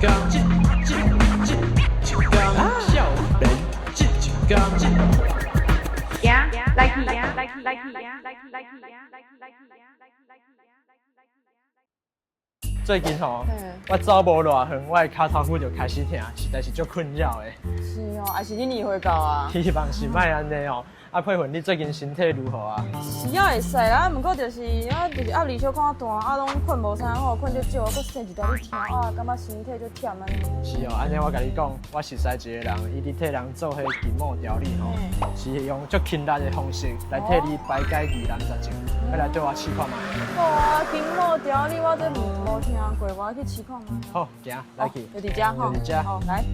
工，一、一、一、一工，少年這一工。行，來去，來去，來去，來去，來去，來去。最近吼，我走無偌遠，我的跤頭趺就開始疼，實在是足困擾的。是哦，還是你年歲到啊？希望是莫按呢哦。啊，佩雲，你最近身體如何啊？是也會使啦，毋過就是啊，就是壓力小可大，啊，攏睏無啥好，睏足少，閣生一大咧疼，啊，感覺身體足忝按呢。是哦，按呢我共你講，我熟似一個人，伊佇替人做彼筋膜調理吼，是用足輕力的方式來替你排解疑難雜症，欲來綴我試看覓。好啊，筋膜調理我這無聽過，我去試看覓。好，行，來去。就佇遮吼。就佇遮。好，來。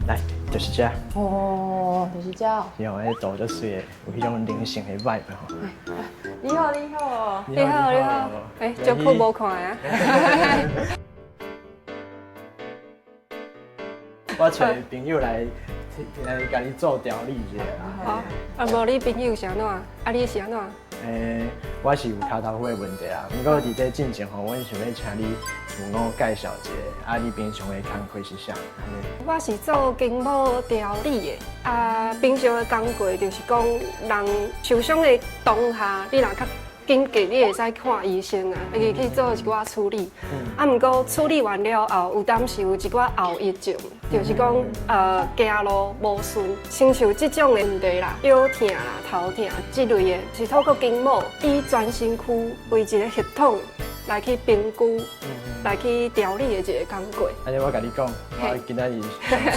來，就是遮。哦，就是遮。是哦，彼圖足媠的，有彼種靈性的 vibe 吼。你好，你好。你好，你好。欸，足久無看啊。我揣朋友來來共你做調理一下啦。好，啊無你朋友是按怎？啊你是按怎？欸，我是有跤頭趺的問題啦。毋過佇這進前吼，阮想欲請你自我介紹一下，啊，你平常的工課是啥？我是做筋膜調理的，啊，平常的工課就是講，人受傷的當下，你若較緊急，你會使看醫生啊，會去做一寡處理。啊，毋過處理完了後，有當時有一寡後遺症，就是講行路無順，親像這種的問題啦，腰疼啦、頭疼這類的，是透過筋膜以全身軀為一個系統來去評估，來去調理的一個工課。按呢我共你講，我今仔日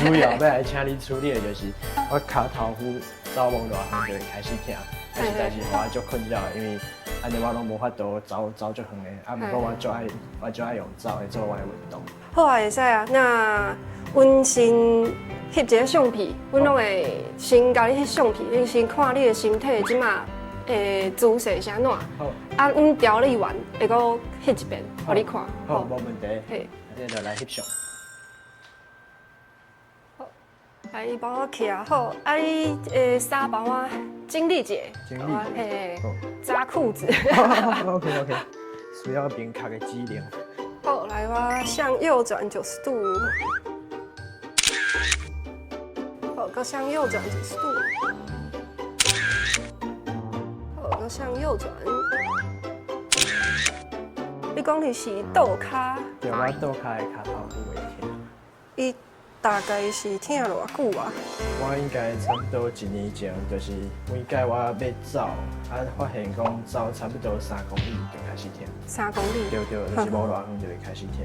主要欲來請你處理的就是我跤頭趺走無偌遠就會開始疼，實在是予我足困擾的，因為按呢我攏無法度走走足遠的，啊，毋過我足愛用走來做我的運動。好啊，會使啊。那阮先翕一個相片，阮攏會先共你翕相片，阮先看你的身體這馬的姿勢是按怎。好。啊，阮調理完會閣翕一遍，予你看。好，無問題。嘿。這就來翕相。好，來，你幫我徛好，啊，你的衫幫我整理一下。整理。嘿。扎褲子。 OK OK，需要明確的指令。好，來，我向右轉90度。好，閣向右轉90度。好，閣向右轉。你講你是倒跤？對，我倒跤的跤頭趺會疼。伊大概是疼偌久啊？我應該差不多一年前，就是每擺我欲走，啊，發現講走差不多3公里就開始疼。3公里？對對，就是無偌遠就會開始疼。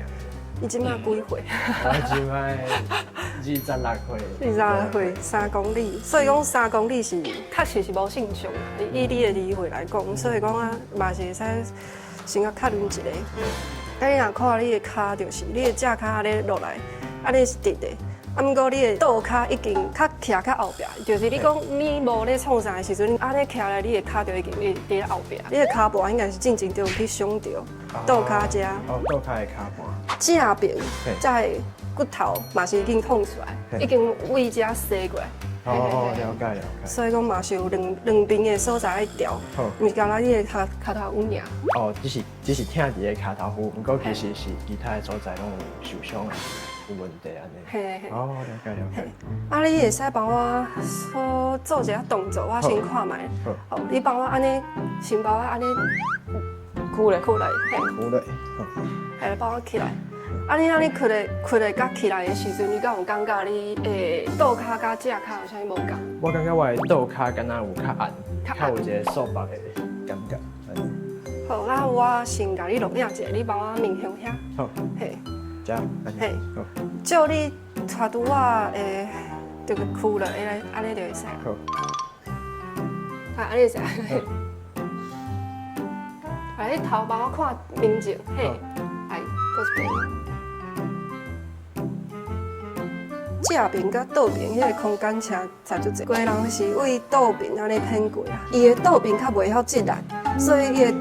你這馬幾歲？我這馬26歲。26歲，三公里，所以講三公里是確實是無正常。以你的年歲來講，所以講啊，嘛是會使先共確認一下。啊，你若看你的跤，就是你的正跤按呢落來，按呢是直的。啊，毋過你的倒跤已經較徛較後壁，就是你講你無咧創啥的時陣，按呢徛來，你的跤就已經佇咧後壁。你的跤盤應該是進前就有去傷著，倒跤遮。哦，倒跤的跤盤。正邊這個骨頭嘛是已經痛出來，已經位遮踅過來。哦，了解了解。所以講嘛是有兩邊的所在愛調，毋是干焦你的跤跤頭趺爾。哦，只是疼佇个跤頭趺，毋過其實是其他的所在攏有受傷的，有問題按呢。嘿嘿。哦，了解了解。啊，你會使幫我說做一下動作，我先看覓。好，你幫我按呢，先幫我按呢，屈咧，屈來，屈來，好。來，幫我起來。啊，你按呢屈咧，屈咧，佮起來的時陣，你敢有感覺你的倒跤佮正跤有啥物無仝？我感覺我的倒跤敢若有較按，較有一個束縛的感覺。好，那我先共你錄影一下，你幫我面向遐。好。嘿。這樣。嘿。照你拄拄仔的，這個屈落來，按呢就會使。好。啊，按呢會使。來，你頭幫我看面前，嘿，來，閣一遍。正邊佮倒邊彼个空間差差足濟，規人是為倒邊按呢偏過啊，伊的倒邊較袂曉積力，所以伊的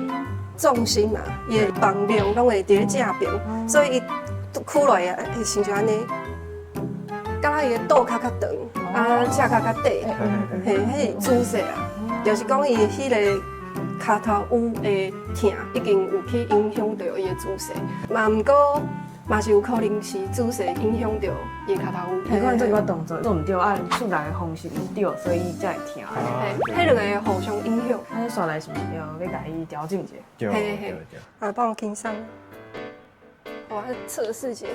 重心啊，伊的重量攏會佇咧正邊，所以伊屈落來啊，會親像按呢，敢若伊的倒跤較長，啊正跤較短，嘿，彼是姿勢啊，就是講伊彼个跤頭趺的疼已經有去影響著伊的姿勢，嘛毋過嘛是有可能是姿勢影響著伊的跤頭趺。伊可能做一寡動作做毋對，啊出來的方式毋對，所以伊才會疼。嘿，彼兩个互相影響。啊，你煞來是毋是要共伊調整一下？對嘿嘿對對。啊，幫我輕鬆。我來測試一下。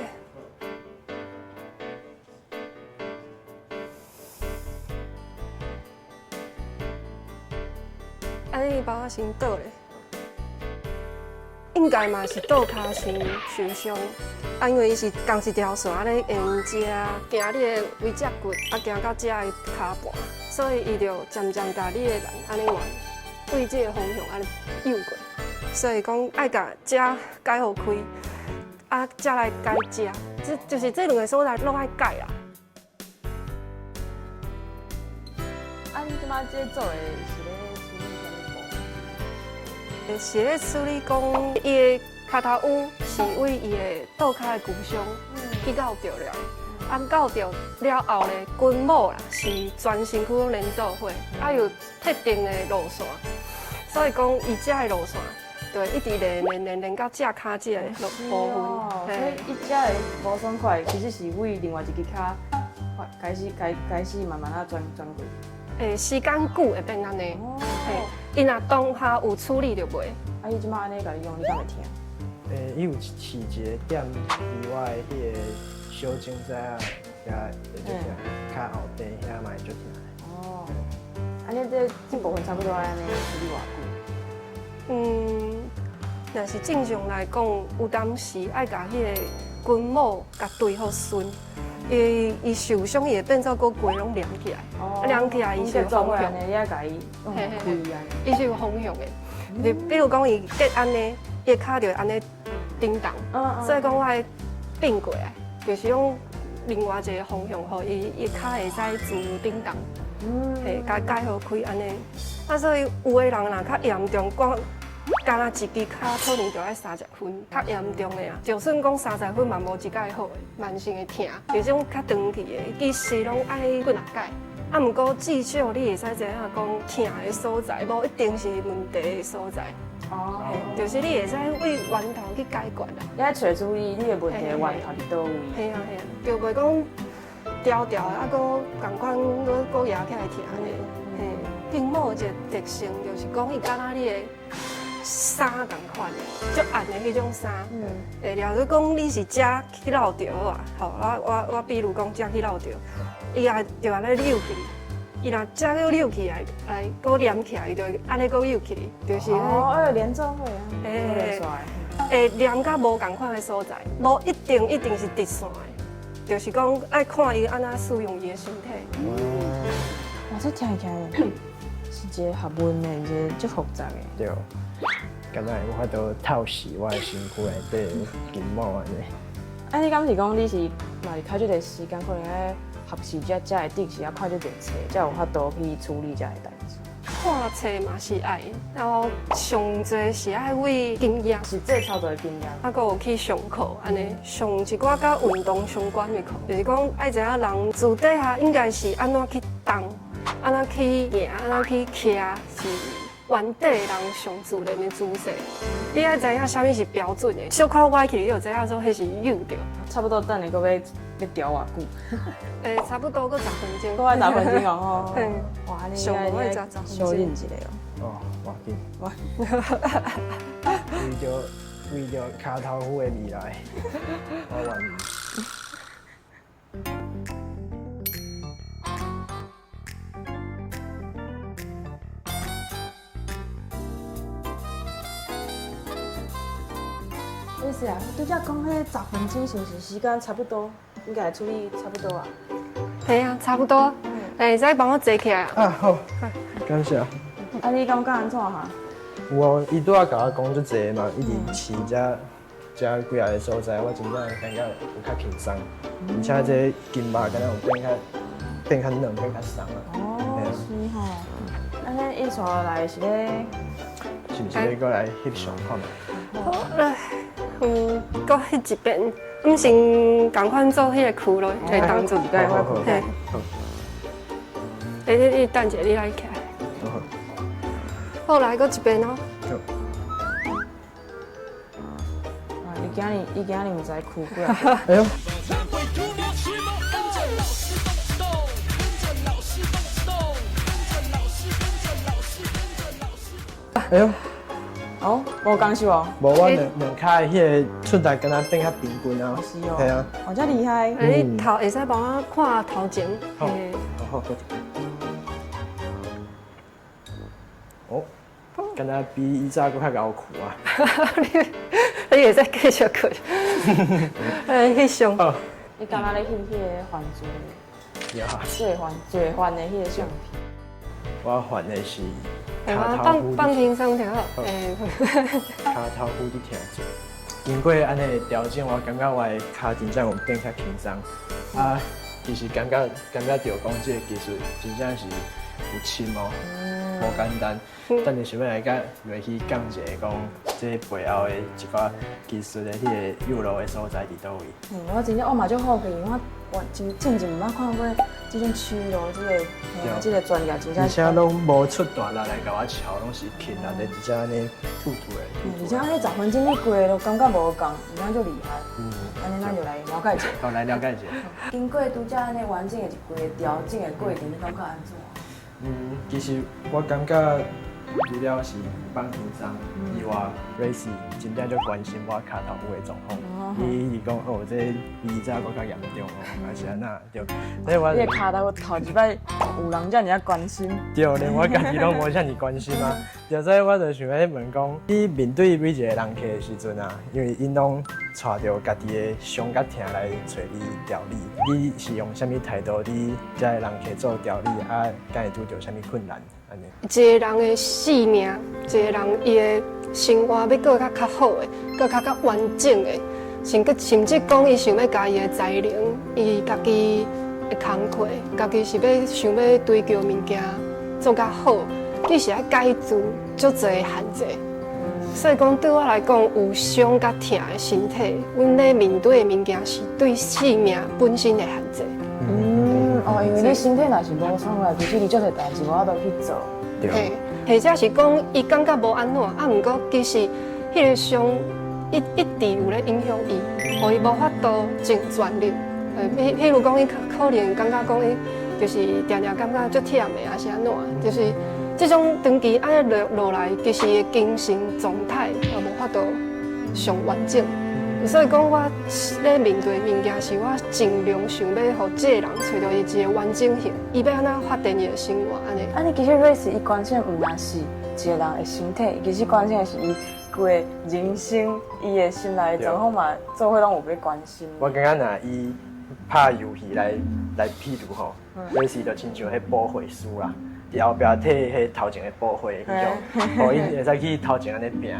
按呢，幫我先倒咧，應該嘛是倒跤先受傷，啊，因為伊是仝一條線咧沿遮行你的尾脊骨，啊，行到遮的跤盤，所以伊就漸漸共你的人按呢往對這个方向按呢扭過，所以講愛共遮解予開，啊，才來解遮，這就是這兩个所在攏愛解啦。啊，你這擺這做的是咧處理啥物部？是咧處理講伊的跤頭趺是為伊的倒跤的骨傷去咬著了，啊咬著了後咧，筋膜啦是全身軀攏連做伙，啊有特定的路線，所以講伊遮的路線就會一直連連連連到這跤這个部分。所以伊遮的無爽快，其實是為另外一支跤開始開開始慢慢仔轉轉過。欸，時間久會變按呢。嘿，伊若當下有處理就袂。啊，伊這擺按呢共你講，你敢會疼？欸，伊有試一个點佇我的彼个小頸仔仔遐會足疼，跤後底遐嘛會足疼。哦，按呢這這部分差不多按呢處理偌久？嗯，若是正常來講，有當時愛共彼个筋膜共對予順，伊伊受傷伊會變做閣規攏連起來，啊連起來伊是有方向，你愛共伊用開按呢，伊是有方向的。就比如講伊結按呢，伊的跤就會按呢振動，所以講我愛變過來，就是用另外一个方向，予伊伊跤會使自由振動，嘿，共解予開按呢。啊，所以有的人若較嚴重，講敢若一支跤可能就愛30分，較嚴重的啊，就算講30分嘛無一擺好的，慢性的疼，這種較長期的，其實攏愛幾若擺。啊，毋過至少你會使知影講疼的所在，無一定是問題的所在。哦，就是你會使為源頭去解決啦。你愛揣出伊你的問題的源頭佇佗位。嘿啊嘿啊，就袂講牢牢的，啊，閣仝款閣閣壓起來疼呢。嘿，筋膜有一個特性，就是講伊敢若你的衫仝款的，足硬的彼種衫。會了，你講你是遮去落著啊？吼，我我我比如講遮去落著，伊也就按呢扭起，伊若遮閣扭起來，來閣連起來，伊就會按呢閣扭起，就是。哦，哎，連做伙啊，欸，會連甲無仝款的所在，無一定一定是直線的，就是講愛看伊按怎使用伊的身體。哇，這聽起來是一個學問呢，一個足複雜的。對，敢若有法度透視我的身軀內底筋膜按呢。啊，你敢是講你是嘛是較這个時間，可能愛學習這才會定時啊看這個冊，才有法度去處理這个代誌。看冊嘛是愛，然後上濟是愛為經驗，實際操作的經驗。啊，閣有去上課按呢，上一寡佮運動相關的課，就是講愛知影人私底下應該是按怎去動，按怎去行，按怎去徛，是原底人上自然的姿勢。你愛知影啥物是標準的，小可歪去，你就知影說彼是扭著。差不多等下閣欲欲調偌久？欸，差不多閣十分鐘。閣愛十分鐘哦吼。哇，你上無愛十分鐘。小忍一下哦。哦，無要緊。為著為著跤頭趺的未來，我願意。意思啊，拄才講彼十分鐘是毋是時間差不多？應該處理差不多啊。嘿啊，差不多。會使幫我坐起來啊。啊好，感謝。啊，你感覺按怎哈？有哦，伊拄仔共我講足濟嘛，一直試這這幾仔个所在，我真正感覺有較輕鬆，而且這筋肉敢若有變較變較軟，變較鬆啊。哦，是吼。按呢，伊紲落來是咧，是毋是欲閣來翕相看覓？好來，嗯，閣翕一遍，毋先仝款做彼个區落的動作。好好嘿。好。欸，你你等一下，你來起來。好。好，來閣一遍哦。啊，伊今日毋知哭過。哎呦，哎呦，哦，無共是無？無我兩跤的彼个出力敢若變較平均啊。是哦。係啊。哦，遮厲害。啊，你頭會使幫我看頭前。好嘿。好好，哦，敢若比以早閣較𠢕跍啊。你會使繼續睏。來翕相。哦，你敢若咧翕彼個犯罪，有啊。罪犯的彼個相片。我犯的是跤我頭放放輕鬆就好。欸，跤頭趺佇疼做。經過按呢調整，我感覺我的跤真正有變較輕鬆。啊，其實感覺著講這个技術真正是有深哦，無簡單。等下想欲來佮落去講一下，講這背後的一寡技術的彼个幼路的所在佇佗位。嗯，我真正我嘛足好奇，因為我真進前毋捌看過這種手路，這个這个專業真正。而且攏無出大力來共我敲，攏是輕力的，直接按呢吐吐的。而且按呢10分鐘你過都感覺無仝，而且足厲害。嗯，按呢咱就來了解一下。好，來了解一下。經過拄才按呢完整的一規个調整的過程，你感覺按怎？嗯，其實我感覺除了是放輕鬆以外，瑞士真正足關心我跤頭趺的狀況。伊是講哦，這比以早閣較嚴重哦，還是按怎對。所以我你的跤頭頭一擺有人遮爾仔關心。對，連我家己攏無遮爾關心啊。對，所以我就想欲問講，你面對每一個人客的時陣啊，因為𪜶攏帶著家己的傷佮疼來揣你調理，你是用啥物態度佇遮个人客做調理啊？敢會拄著啥物困難？按呢？一個人的性命，一個人伊的生活欲過較較好的，過較較完整的，甚至講伊想欲共伊的才能，伊家己的工課，家己是欲想欲追求物件做較好，你是愛解除足濟限制。所以講對我來講，有傷佮疼的身體，阮咧面對的物件是對性命本身的限制。嗯，哦，因為你身體若是無爽快，其實你足濟代誌無法度去做。嘿，或者是講伊感覺無按怎，啊，毋過其實彼個傷一直有咧影響伊，予伊無法度盡全力。譬如講，伊可能感覺講伊就是定定感覺足忝的，還是按怎，就是這種長期按呢落落來，其實伊的精神狀態也無法度上完整。所以講，我咧面對物件時，我盡量想欲予這个人揣著伊一个完整性，伊欲按怎發展伊的生活按呢。按呢，其實瑞士伊關心毋但是一個人的身體，其實關心的是伊規个人生，伊的心內狀況嘛，做伙攏有欲關心。我感覺若以拍遊戲來譬如吼，瑞士就親像彼保護師啦。佇後壁替彼頭前的保護彼種，予𪜶會使去頭前按呢拚。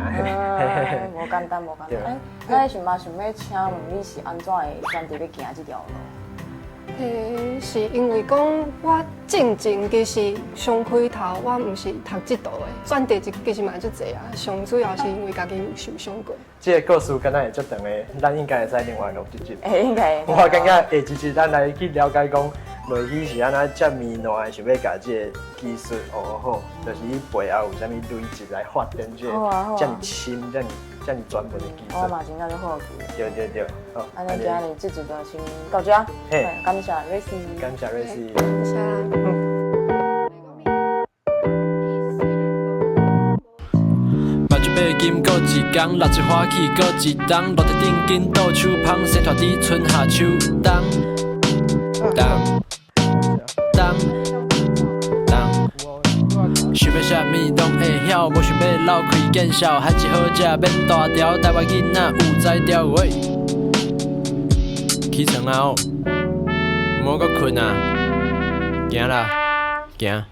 無簡單，無簡單。欸，那是嘛想欲請問你是按怎會選擇欲行這條路？欸，是因為講我進前其實上開頭我毋是讀這道的，轉折其實嘛足濟啊。上主要是因為家己有受傷過。這个故事敢若會足長的，咱應該會使另外錄一集。欸，應該。我感覺下一集咱來去了解講，落去是按怎遮爾爛，想欲共這个技術學好，就是伊背後有啥物累積來發展這个遮爾深、遮爾專門的技術。我嘛真正足好奇。對對對，好。按呢今日這集就先到這。嘿，感謝瑞士。感謝瑞士。感謝。目睭擘金閣一工，六一歡喜閣一冬，落地頂緊倒手芳，生大佇春夏秋冬。冬冬冬，想欲啥物攏會曉，無想欲摟開見笑，還是好食免大條，台灣囡仔有才調喂。起床啊哦，毋好閣睏啊，行啦，行。